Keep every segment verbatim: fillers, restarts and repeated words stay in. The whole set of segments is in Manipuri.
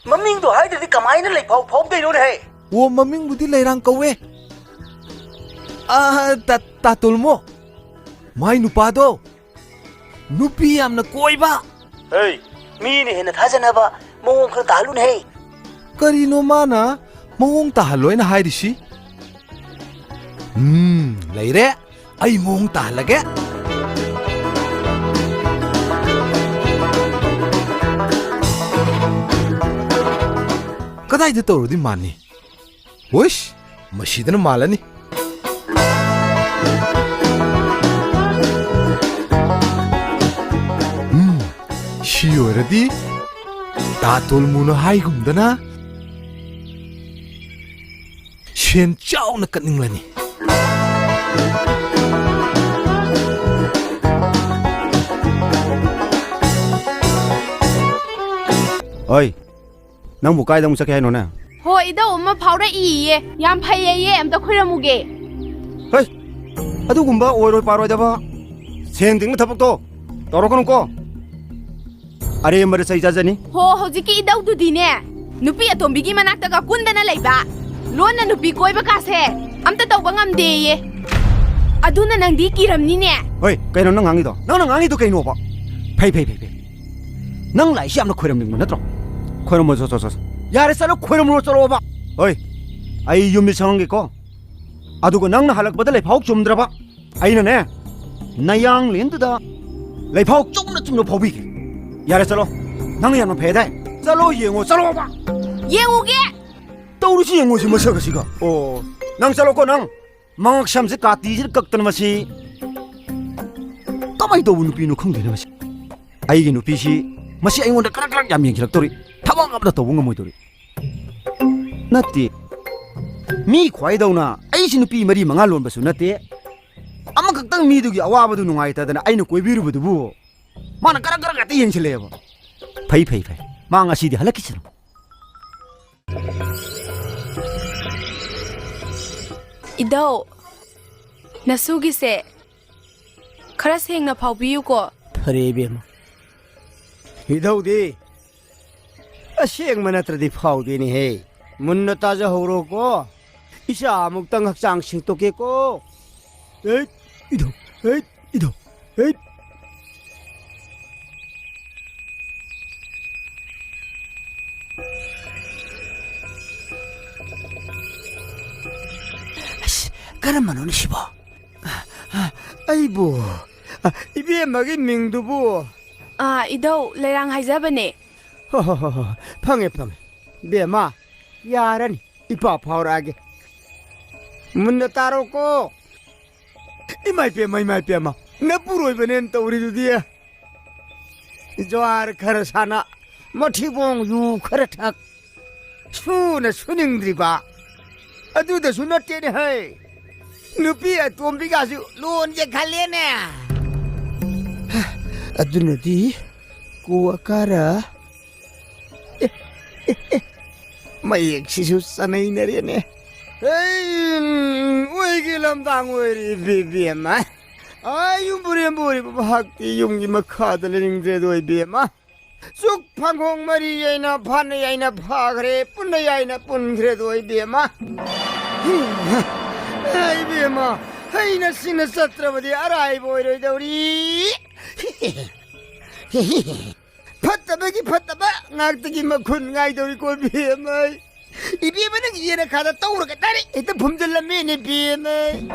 ꯃꯃꯤꯡꯗꯣ ꯍꯥꯏꯗ꯭ꯔꯗꯤ ꯀꯃꯥꯏꯅ ꯂꯩꯐꯥꯎ ꯐꯥꯎꯗꯣꯏꯅꯣꯅꯦꯍꯦ? ꯑꯣ, ꯃꯃꯤꯡꯕꯨꯗꯤ ꯂꯩꯔꯥꯡ ꯀꯧꯋꯦ꯫ ꯑꯥ, ꯇꯥ-, ꯇꯥ ꯇꯣꯜꯃꯣ, ꯃꯥꯏ ꯅꯨꯄꯥꯗꯣ ꯅꯨꯄꯤ ꯌꯥꯝꯅ ꯀꯣꯏꯕ꯫ ꯍꯦ, ꯃꯤꯅ ꯍꯦꯟꯅ ꯊꯥꯖꯅꯕ ꯃꯑꯣꯡ ꯈꯔ ꯇꯥꯍꯜꯂꯨꯅꯦꯍꯦ꯫ ꯀꯔꯤꯅꯣ ꯃꯥꯅ ꯃꯑꯣꯡ ꯇꯥꯍꯜꯂꯣꯏꯅ ꯍꯥꯏꯔꯤꯁꯤ? ꯎꯝ, ꯂꯩꯔꯦ꯫ ꯑꯩ ꯃꯑꯣꯡ ꯇꯥꯍꯜꯂꯒꯦ꯫ ꯀꯗꯥꯏꯗ ꯇꯧꯔꯨꯗꯤ ꯃꯥꯟꯅꯤ? ꯍꯨꯏꯁ, ꯃꯁꯤꯗꯅ ꯃꯥꯜꯂꯅꯤ꯫ ꯎꯝ, ꯁꯤ ꯑꯣꯏꯔꯗꯤ ꯇꯥ ꯇꯣꯜꯃꯨꯅ ꯍꯥꯏꯒꯨꯝꯗꯅ ꯁꯦꯟ ꯆꯥꯎꯅ ꯀꯠꯅꯤꯡꯂꯅꯤ꯫ ꯑꯣꯏ, ꯅꯪꯕꯨ ꯀꯥꯏꯗ ꯑꯃꯨꯛ ꯆꯠꯀꯦ ꯍꯥꯏꯅꯣꯅꯦ? ꯍꯣ, ꯏꯙꯧ ꯑꯃ ꯐꯥꯎꯔꯛꯏꯌꯦ꯫ ꯌꯥꯝ ꯐꯩꯌꯦꯌꯦ, ꯑꯝꯇ ꯈꯣꯏꯔꯝꯃꯨꯒꯦ꯫ ꯍꯩ, ꯑꯗꯨꯒꯨꯝꯕ ꯑꯣꯏꯔꯣꯏ ꯄꯥꯔꯣꯏꯗꯕ ꯁꯦꯟ ꯇꯤꯡꯕ ꯊꯕꯛꯇꯣ ꯇꯧꯔꯛꯀꯅꯨꯀꯣ꯫ ꯑꯔꯦꯝꯕꯗ ꯆꯩ ꯆꯥꯖꯅꯤ꯫ ꯍꯣ, ꯍꯧꯖꯤꯛꯀꯤ ꯏꯙꯧꯗꯨꯗꯤꯅꯦ, ꯅꯨꯄꯤ ꯑꯇꯣꯝꯕꯤꯒꯤ ꯃꯅꯥꯛꯇꯒ ꯀꯨꯟꯗꯅ ꯂꯩꯕ, ꯂꯣꯟꯅ ꯅꯨꯄꯤ ꯀꯣꯏꯕ ꯀꯥꯁꯦ ꯑꯝꯇ ꯇꯧꯕ ꯉꯝꯗꯦꯌꯦ꯫ ꯑꯗꯨꯅ ꯅꯪꯗꯤ ꯀꯤꯔꯝꯅꯤꯅꯦ꯫ ꯍꯣꯏ, ꯀꯩꯅꯣ ꯅꯪ ꯉꯥꯡꯉꯤꯗꯣ? ꯅꯪꯅ ꯉꯥꯡꯉꯤꯗꯣ ꯀꯩꯅꯣꯕ? ꯐꯩ, ꯐꯩ, ꯐꯩ, ꯐꯩ꯫ ꯅꯪ ꯂꯥꯏꯁꯤ ꯌꯥꯝꯅ ꯈꯣꯏꯔꯝꯅꯤꯡꯕ ꯅꯠꯇ꯭ꯔꯣ? ꯈꯣꯏꯔꯝꯃꯣ, ꯆꯣ, ꯆꯣ, ꯆꯣ, ꯆꯣ꯫ ꯌꯥꯔꯦ, ꯆꯠꯂꯣ, ꯈꯣꯏꯔꯝꯃꯨꯔꯣ, ꯆꯠꯂꯣꯕ꯫ ꯍꯣꯏ, ꯑꯩ ꯌꯨꯝꯗ ꯆꯪꯉꯒꯦꯀꯣ꯫ ꯑꯗꯨꯒ ꯅꯪꯅ ꯍꯜꯂꯛꯄꯗ ꯂꯩꯐꯥꯎ ꯆꯨꯝꯗ꯭ꯔꯕ, ꯑꯩꯅꯅꯦ, ꯅꯌꯥꯡꯂꯦꯟꯗꯨꯗ ꯂꯩꯐꯥꯎ ꯆꯨꯝꯅ ꯆꯨꯝꯅ ꯐꯥꯎꯕꯤꯒꯦ꯫ ꯌꯥꯔꯦ, ꯆꯠꯂꯣ꯫ ꯅꯪꯅ ꯌꯥꯝꯅ ꯐꯩ ꯍꯥꯏꯗꯥꯏ? ꯆꯠꯂꯣ, ꯌꯦꯡꯉꯣ, ꯆꯠꯂꯣꯕ꯫ ꯌꯦꯡꯉꯨꯒꯦ꯫ ꯇꯧꯔꯤꯁꯤ ꯌꯦꯡꯉꯣ, ꯁꯤ ꯃꯁꯛ ꯑꯁꯤꯒ꯫ ꯑꯣ, ꯅꯪ ꯆꯠꯂꯣꯀꯣ, ꯅꯪ꯫ ꯃꯉꯛ ꯁꯝꯁꯦ ꯀꯥꯇꯤꯁꯤꯗ ꯀꯛꯇꯅ ꯃꯁꯤ ꯀꯃꯥꯏꯅ ꯇꯧꯕ ꯅꯨꯄꯤꯅꯣ ꯈꯪꯗꯦꯅꯦ ꯃꯁꯤ꯫ ꯑꯩꯒꯤ ꯅꯨꯄꯤꯁꯤ ꯃꯁꯤ ꯑꯩꯉꯣꯟꯗ ꯀꯔꯛ ꯀꯔꯛ ꯌꯥꯝ ꯌꯦꯡꯁꯤꯜꯂꯛꯇꯧꯔꯤ꯫ ꯊꯕꯛ ꯑꯃꯇ ꯇꯧꯕ ꯉꯝꯃꯣꯏꯗꯧꯔꯤ꯫ ꯅꯠꯇꯦ, ꯃꯤ ꯈ꯭ꯋꯥꯏꯗꯧꯅ ꯑꯩꯁꯤ ꯅꯨꯄꯤ ꯃꯔꯤ ꯃꯉꯥ ꯂꯣꯟꯕꯁꯨ ꯅꯠꯇꯦ꯫ ꯑꯃꯈꯛꯇꯪ ꯃꯤꯗꯨꯒꯤ ꯑꯋꯥꯕꯗꯨ ꯅꯨꯡꯉꯥꯏꯇꯗꯅ ꯑꯩꯅ ꯀꯣꯏꯕꯤꯔꯨꯕꯗꯨꯕꯨ ꯃꯥꯅ ꯀꯔꯛ ꯀꯔꯛ ꯍꯦꯛꯇ ꯌꯦꯡꯁꯤꯜꯂꯛꯑꯦꯕ꯫ ꯐꯩ, ꯐꯩ, ꯐꯩ꯫ ꯃꯥ ꯉꯁꯤꯗꯤ ꯍꯜꯂꯛꯈꯤꯁꯅꯨ꯫ ꯏꯙꯧ, ꯅꯁꯨꯒꯤꯁꯦ ꯈꯔ ꯁꯦꯡꯅ ꯐꯥꯎꯕꯤꯌꯨꯀꯣ꯫ ꯐꯔꯦ ꯏꯕꯦꯝꯃ꯫ ꯏꯙꯧꯗꯤ ꯑꯁꯦꯡꯕ ꯅꯠꯇ꯭ꯔꯗꯤ ꯐꯥꯎꯗꯦꯅꯦꯍꯦ꯫ ꯃꯨꯟꯅ ꯇꯥꯖꯍꯧꯔꯣꯀꯣ꯫ ꯏꯆꯥ ꯑꯃꯨꯛꯇꯪ ꯍꯛꯆꯥꯡ ꯁꯦꯡꯇꯣꯛꯀꯦꯀꯣ꯫ ꯍꯩꯠ, ꯏꯙꯧ, ꯍꯩꯠ, ꯏꯙꯧ, ꯍꯩꯠ꯫ ꯑꯁ, ꯀꯔꯝꯕꯅꯣꯅꯦ ꯁꯤꯕꯣ? ꯑꯩꯕꯨ, ꯏꯕꯦꯝꯃꯒꯤ ꯃꯤꯡꯗꯨꯕꯨ? ꯑꯥ, ꯏꯙꯧ, ꯂꯩꯔꯥꯡ ꯍꯥꯏꯖꯕꯅꯦ꯫ ꯍꯣ, ꯍꯣ, ꯍꯣ, ꯍꯣ꯫ ꯐꯪꯉꯦ, ꯐꯪꯉꯦ꯫ ꯏꯕꯦꯝꯃ, ꯌꯥꯔꯅꯤ꯫ ꯏꯄꯥ ꯐꯥꯎꯔꯛꯑꯒꯦ꯫ ꯃꯨꯟꯅ ꯇꯥꯔꯣꯀꯣ꯫ ꯏꯃꯥꯏ ꯄꯦꯝꯃ, ꯏꯃꯥꯏ ꯄꯦꯝꯃ꯫ ꯅꯄꯨꯔꯣꯏꯕꯅꯦꯅ ꯇꯧꯔꯤꯗꯨꯗꯤ꯫ ꯖ꯭ꯋꯥꯔ ꯈꯔ ꯁꯥꯟꯅ, ꯃꯊꯤꯕꯣꯡ ꯌꯨ ꯈꯔ ꯊꯛ꯫ ꯁꯨꯅ ꯁꯨꯅꯤꯡꯗ꯭ꯔꯤꯕ꯫ ꯑꯗꯨꯗꯁꯨ ꯅꯠꯇꯦꯅꯦ ꯍꯩ꯫ ꯅꯨꯄꯤ ꯑꯇꯣꯝꯕꯤꯒꯁꯨ ꯂꯣꯟꯒꯦ ꯈꯜꯂꯦꯅꯦ꯫ ꯑꯗꯨꯅꯗꯤ ꯀꯣ ꯑꯀꯥꯔ꯫ ꯑꯦ, ꯑꯦ, ꯑꯦ, ꯃꯌꯦꯛꯁꯤꯁꯨ ꯆꯅꯩꯅꯔꯦꯅꯦ꯫ ꯍꯩ, ꯑꯣꯏꯒꯤ ꯂꯝꯗꯥꯡ ꯑꯣꯏꯔꯤ ꯏꯕꯦꯝꯃ꯫ ꯑꯥ, ꯌꯨꯝ ꯄꯨꯔꯦꯝꯕꯨ ꯑꯣꯏꯔꯤꯕ ꯃꯍꯥꯛꯇꯤ ꯌꯨꯝꯒꯤ ꯃꯈꯥꯗ ꯂꯩꯅꯤꯡꯗ꯭ꯔꯦꯗꯣ ꯏꯕꯦꯝꯃ꯫ ꯆꯨꯛ ꯐꯪꯒꯣꯡ ꯃꯔꯤ ꯌꯥꯏꯅ ꯐꯥꯅ ꯌꯥꯏꯅ ꯐꯥꯈ꯭ꯔꯦ, ꯄꯨꯟꯅ ꯌꯥꯏꯅ ꯄꯨꯟꯈ꯭ꯔꯦꯗꯣ ꯏꯕꯦꯝꯃ꯫ ꯑꯦ, ꯏꯕꯦꯝꯃ, ꯍꯩꯅ ꯁꯤꯡꯅ ꯆꯠꯇ꯭ꯔꯕꯗꯤ ꯑꯔꯥꯏꯕ ꯑꯣꯏꯔꯣꯏꯗꯧꯔꯤ꯫ ꯐꯠꯇꯕꯒꯤ ꯐꯠꯇꯕ ꯉꯥꯛꯇꯒꯤ ꯃꯈꯨꯟ ꯉꯥꯏꯗꯧꯔꯤꯀꯣ ꯏꯕꯦꯝꯃ꯫ ꯏꯕꯦꯝꯃ, ꯅꯪ ꯌꯦꯅꯈꯥꯗ ꯇꯧꯔꯒ ꯗꯥꯏꯔꯦꯛ ꯍꯦꯛꯇ ꯐꯨꯝꯖꯤꯜꯂꯝꯃꯦꯅꯦ ꯏꯕꯦꯝꯃ꯫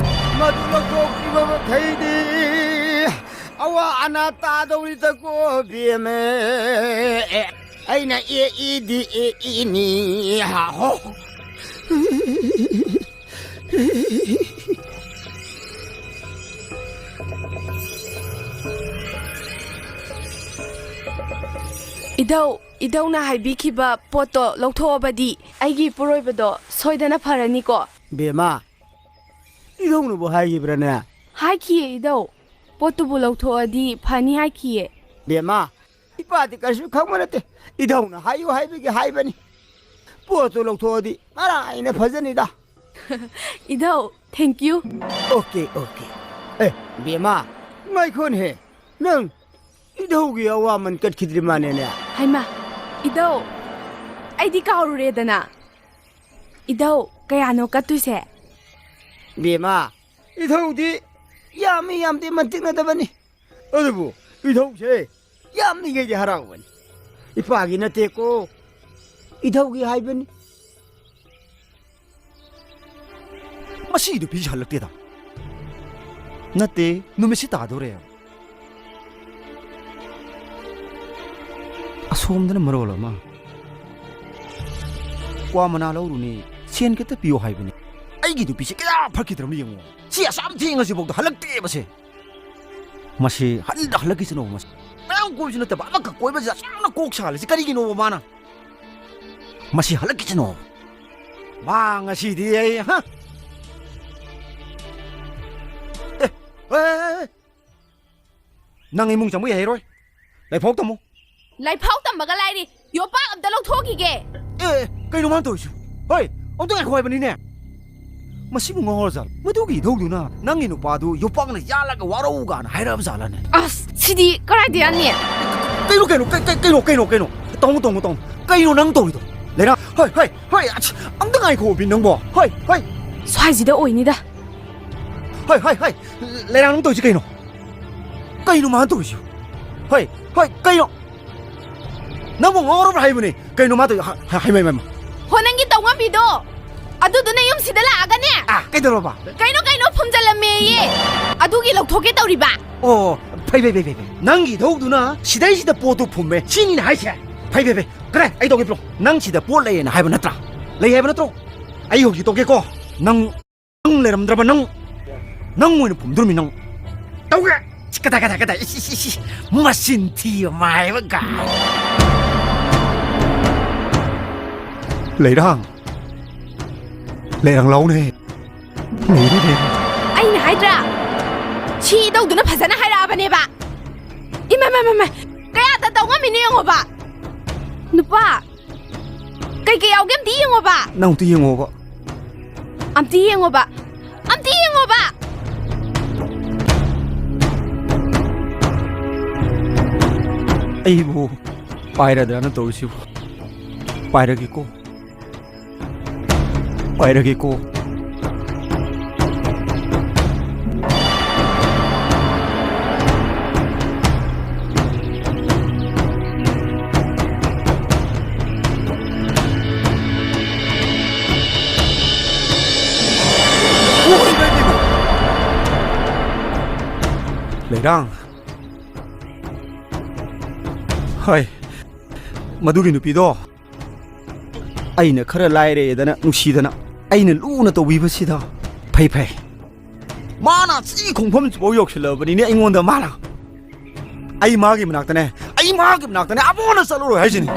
ꯃꯗꯨ ꯂꯧꯊꯣꯛꯄꯤꯕ ꯃꯈꯩꯗꯤ ꯑꯋꯥ ꯑꯅꯥ ꯇꯥꯗꯧꯔꯤꯗꯀꯣ ꯏꯕꯦꯝꯃ꯫ ꯑꯦ, ꯑꯩꯅ ꯑꯦ ꯏ ꯗꯤ ꯑꯦ ꯏꯅꯤ꯫ ꯍꯥ, ꯍꯣ꯫ ꯏꯙꯧ, ꯏꯙꯧꯅ ꯍꯥꯏꯕꯤꯈꯤꯕ ꯄꯣꯠꯇꯣ ꯂꯧꯊꯣꯛꯑꯕꯗꯤ ꯑꯩꯒꯤ ꯄꯨꯔꯣꯏꯕꯗꯣ ꯁꯣꯏꯗꯅ ꯐꯔꯅꯤꯀꯣ? ꯕꯦꯝꯃ, ꯏꯙꯧꯅꯕꯨ ꯍꯥꯏꯈꯤꯕ꯭ꯔꯅꯦ? ꯍꯥꯏꯈꯤꯌꯦ, ꯏꯙꯧ꯫ ꯄꯣꯠꯇꯨꯕꯨ ꯂꯧꯊꯣꯛꯑꯗꯤ ꯐꯅꯤ ꯍꯥꯏꯈꯤꯌꯦ꯫ ꯕꯦꯝꯃ, ꯏꯄꯥꯗꯤ ꯀꯔꯤꯁꯨ ꯈꯪꯕ ꯅꯠꯇꯦ꯫ ꯏꯙꯧꯅ ꯍꯥꯏꯌꯨ ꯍꯥꯏꯕꯒꯤ ꯍꯥꯏꯕꯅꯤ꯫ ꯄꯣꯠꯇꯨ ꯂꯧꯊꯣꯛꯑꯗꯤ ꯃꯔꯥꯏꯅ ꯐꯖꯅꯤꯗ꯫ ꯏꯙꯧ, thank you꯫ Okay, okay. ꯑꯦ, ꯕꯦꯝꯃ, ꯉꯥꯏꯈꯣꯅꯦꯍꯦ꯫ ꯅꯪ ꯏꯙꯧꯒꯤ ꯑꯋꯥꯃꯟ ꯀꯠꯈꯤꯗ꯭ꯔꯤ ꯃꯥꯅꯦꯅꯦ꯫ ꯍꯩꯃꯥ, ꯏꯙꯧ, ꯑꯩꯗꯤ ꯀꯥꯎꯔꯨꯔꯦꯗꯅ꯫ ꯏꯙꯧ, ꯀꯌꯥꯅꯣ ꯀꯠꯇꯣꯏꯁꯦ? ꯕꯦꯝꯃ, ꯏꯙꯧꯗꯤ ꯌꯥꯝꯃꯤ ꯌꯥꯝꯗꯦ ꯃꯟꯇꯤꯛꯅꯗꯕꯅꯤ꯫ ꯑꯗꯨꯕꯨ ꯏꯙꯧꯁꯦ ꯌꯥꯝꯂꯤꯉꯩꯗꯤ ꯍꯔꯥꯎꯕꯅꯤ꯫ ꯏꯄꯥꯒꯤ ꯅꯠꯇꯦꯀꯣ, ꯏꯙꯧꯒꯤ ꯍꯥꯏꯕꯅꯤ꯫ ꯃꯁꯤ ꯅꯨꯄꯤꯁꯤ ꯍꯜꯂꯛꯇꯦꯗ꯫ ꯅꯠꯇꯦ, ꯅꯨꯃꯤꯠꯁꯤ ꯇꯥꯗꯣꯔꯦ꯫ ꯑꯁꯣꯝꯗꯅ ꯃꯔꯣꯜ ꯑꯃ ꯀ꯭ꯋꯥ ꯃꯅꯥ ꯂꯧꯔꯨꯅꯤ, ꯁꯦꯟ ꯈꯤꯇ ꯄꯤꯌꯣ ꯍꯥꯏꯕꯅꯤ꯫ ꯑꯩꯒꯤ ꯅꯨꯄꯤꯁꯦ ꯀꯌꯥ ꯐꯠꯈꯤꯗ꯭ꯔꯕꯅꯣ ꯌꯦꯡꯉꯣ꯫ ꯁꯤ ꯑꯁꯥꯝ ꯊꯦꯡꯉꯁꯤꯐꯥꯎꯗ ꯍꯜꯂꯛꯇꯦꯕꯁꯦ꯫ ꯃꯁꯤ ꯍꯟꯗ ꯍꯜꯂꯛꯈꯤꯁꯅꯣ ꯃꯁꯤ꯫ ꯃꯌꯥꯝ ꯀꯣꯏꯕꯁꯨ ꯅꯠꯇꯕ ꯑꯃꯈꯛ ꯀꯣꯏꯕꯁꯤꯗ ꯑꯁꯨꯛꯅ ꯀꯣꯛ ꯁꯥꯍꯜꯂꯤꯁꯤ ꯀꯔꯤꯒꯤꯅꯣꯕ ꯃꯥꯅ? ꯃꯁꯤ ꯍꯜꯂꯛꯈꯤꯁꯅꯣ꯫ ꯃꯥ ꯉꯁꯤꯗꯤ ꯑꯩ, ꯍ? ꯑꯦ, ꯑꯦ, ꯑꯦ, ꯑꯦ꯫ ꯅꯪ ꯏꯃꯨꯡ ꯆꯪꯕ ꯌꯥꯔꯣꯏ꯫ ꯂꯥꯏꯐꯥꯎ ꯇꯝꯃꯨ꯫ ꯂꯥꯏꯐꯥꯎ ꯇꯝꯕꯒ ꯂꯥꯏꯔꯤ, ꯌꯣꯄꯥꯛ ꯑꯝꯇ ꯂꯧꯊꯣꯛꯈꯤꯒꯦ꯫ ꯑꯦ, ꯀꯩꯅꯣ ꯃꯥꯅ ꯇꯧꯔꯤꯁꯤꯕꯨ? ꯍꯣꯏ, ꯑꯃꯨꯛꯇ ꯉꯥꯏꯈꯣ ꯍꯥꯏꯕꯅꯤꯅꯦ꯫ ꯃꯁꯤꯕꯨ ꯉꯥꯎꯔꯖꯥꯠꯂꯣ? ꯃꯗꯨꯒꯤ ꯏꯙꯧꯗꯨꯅ ꯅꯪꯒꯤ ꯅꯨꯄꯥꯗꯨ ꯌꯣꯄꯥꯛꯅ ꯌꯥꯜꯂꯒ ꯋꯥꯔꯧꯒꯅ ꯍꯥꯏꯔꯛꯑꯕ ꯖꯥꯠꯂꯅꯦ? ꯑꯁ, ꯁꯤꯗꯤ ꯀꯗꯥꯏꯗ ꯌꯥꯅꯤ? ꯀꯩꯅꯣ, ꯀꯩꯅꯣ, ꯀꯩ-, ꯀꯩ-, ꯀꯩꯅꯣ, ꯀꯩꯅꯣ, ꯀꯩꯅꯣ? ꯇꯧꯅꯨ, ꯇꯧꯅꯣ, ꯇꯧꯅꯣ꯫ ꯀꯩꯅꯣ ꯅꯪ ꯇꯧꯔꯤꯗꯣ? ꯂꯩꯔꯥ, ꯍꯣꯏ, ꯍꯣꯏ, ꯍꯣꯏ, ꯑꯁ, ꯑꯝꯇ ꯉꯥꯏꯈꯣ, ꯕꯤꯟ, ꯅꯪꯕꯣ꯫ ꯍꯣꯏ, ꯍꯣꯏ꯫ ꯁ꯭ꯋꯥꯏꯁꯤꯗ ꯑꯣꯏꯅꯤꯗ꯫ ꯍꯣꯏ, ꯍꯣꯏ, ꯍꯣꯏ꯫ ꯂꯩꯔꯥ, ꯅꯪ ꯇꯧꯔꯤꯁꯤ ꯀꯩꯅꯣ? ꯀꯩꯅꯣ ꯃꯥꯅ ꯇꯧꯔꯤꯁꯤꯕꯨ? ꯍꯣꯏ, ꯍꯣꯏ, ꯀꯩꯅꯣ? ꯅꯪꯕꯨ ꯉꯥꯎꯔꯕ꯭ꯔꯥ ꯍꯥꯏꯕꯅꯦ? ꯀꯩꯅꯣ ꯃꯥ ꯇꯧ-, ꯍ-, ꯍ-, ꯍꯩꯃ, ꯍꯩꯃ, ꯍꯩꯃ꯫ ꯍꯣ, ꯅꯪꯒꯤ ꯇꯧꯉꯝꯕꯤꯗꯣ, ꯑꯗꯨꯗꯨꯅ ꯌꯨꯝꯁꯤꯗ ꯂꯥꯛꯑꯒꯅꯦ꯫ ꯑꯥ, ꯀꯩꯗꯧꯔꯕ? ꯀꯩꯅꯣ, ꯀꯩꯅꯣ ꯐꯨꯝꯖꯜꯂꯝꯃꯦꯌꯦ꯫ ꯑꯗꯨꯒꯤ ꯂꯧꯊꯣꯛꯀꯦ ꯇꯧꯔꯤꯕ꯫ ꯑꯣ, ꯐꯩ, ꯐꯩ, ꯐꯩ, ꯐꯩ, ꯐꯩ꯫ ꯅꯪꯒꯤ ꯏꯙꯧꯗꯨꯅ ꯁꯤꯗꯩꯁꯤꯗ ꯄꯣꯠꯇꯨ ꯐꯨꯝꯃꯦ꯫ ꯁꯤꯅꯤꯅ ꯍꯥꯏꯁꯦ꯫ ꯐꯩ, ꯐꯩ, ꯐꯩ꯫ ꯀꯔꯦ, ꯑꯩ ꯇꯧꯒꯦ, ꯄ꯭ꯔꯣ꯫ ꯅꯪ ꯁꯤꯗ ꯄꯣꯠ ꯂꯩꯌꯦꯅ ꯍꯥꯏꯕ ꯅꯠꯇ꯭ꯔꯥ? ꯂꯩ ꯍꯥꯏꯕ ꯅꯠꯇ꯭ꯔꯣ? ꯑꯩ ꯍꯧꯖꯤꯛ ꯇꯧꯒꯦꯀꯣ꯫ ꯅꯪ ꯅꯪ ꯂꯩꯔꯝꯗ꯭ꯔꯕ ꯅꯪ, ꯅꯪ ꯑꯣꯏꯅ ꯐꯨꯝꯗꯣꯔꯃꯤ ꯅꯪ꯫ ꯇꯧꯒꯦ꯫ ꯀꯗꯥꯏ, ꯀꯗꯥꯏ, ꯀꯗꯥꯏ? ꯏꯁ, ꯏꯁ, ꯏꯁ, ꯏꯁ꯫ ꯃꯆꯤꯟ ꯊꯤꯕ ꯃꯥꯏꯕ ꯒꯥꯏ꯫ ꯂꯩꯔꯥꯡ꯫ ꯂꯩꯔꯥꯡ ꯂꯥꯎꯅꯦ꯫ ꯂꯩꯔꯦ, ꯂꯩꯔꯦ꯫ ꯑꯩꯅ ꯍꯥꯏꯗ꯭ꯔꯥ? ꯁꯤ ꯏꯙꯧꯗꯨꯅ ꯐꯖꯅ ꯍꯥꯏꯔꯛꯑꯕꯅꯦꯕ꯫ ꯏꯃꯥ, ꯏꯃꯥ, ꯏꯃꯥ, ꯏꯃꯥ꯫ ꯀꯌꯥꯗ ꯇꯧ ꯉꯝꯃꯤꯅꯣ ꯌꯦꯡꯉꯣꯕ꯫ ꯅꯨꯄꯥ, ꯀꯩ ꯀꯩ ꯌꯥꯎꯒꯦ ꯑꯝꯇ ꯌꯦꯡꯉꯣꯕ꯫ ꯅꯪ ꯑꯝꯇ ꯌꯦꯡꯉꯣꯕ꯫ ꯑꯝꯇ ꯌꯦꯡꯉꯣꯕ꯫ ꯑꯝꯇ ꯌꯦꯡꯉꯣꯕ꯫ ꯑꯩꯕꯨ ꯄꯥꯏꯔꯗ꯭ꯔꯅ ꯇꯧꯔꯤꯁꯤꯕꯨ? ꯄꯥꯏꯔꯒꯦꯀꯣ꯫ ꯄꯥꯏꯔꯒꯦꯀꯣ꯫ ꯂꯩꯔꯥꯡ꯫ ꯍꯣꯏ, ꯃꯗꯨꯒꯤ ꯅꯨꯄꯤꯗꯣ ꯑꯩꯅ ꯈꯔ ꯂꯥꯏꯔꯦꯗꯅ, ꯅꯨꯡꯁꯤꯗꯅ ꯑꯩꯅ ꯂꯨꯅ ꯇꯧꯕꯤꯕꯁꯤꯗ ꯐꯩ ꯐꯩ꯫ ꯃꯥꯅ ꯁꯤ ꯈꯣꯡꯐꯝꯁꯤꯐꯥꯎ ꯌꯧꯁꯤꯜꯂꯕꯅꯤꯅꯦ ꯑꯩꯉꯣꯟꯗ꯫ ꯃꯥꯅ ꯑꯩ ꯃꯥꯒꯤ ꯃꯅꯥꯛꯇꯅꯦ, ꯑꯩ ꯃꯥꯒꯤ ꯃꯅꯥꯛꯇꯅꯦ ꯑꯃꯨꯛ ꯍꯟꯅ ꯆꯠꯂꯔꯣꯏ ꯍꯥꯏꯁꯤꯅꯤ꯫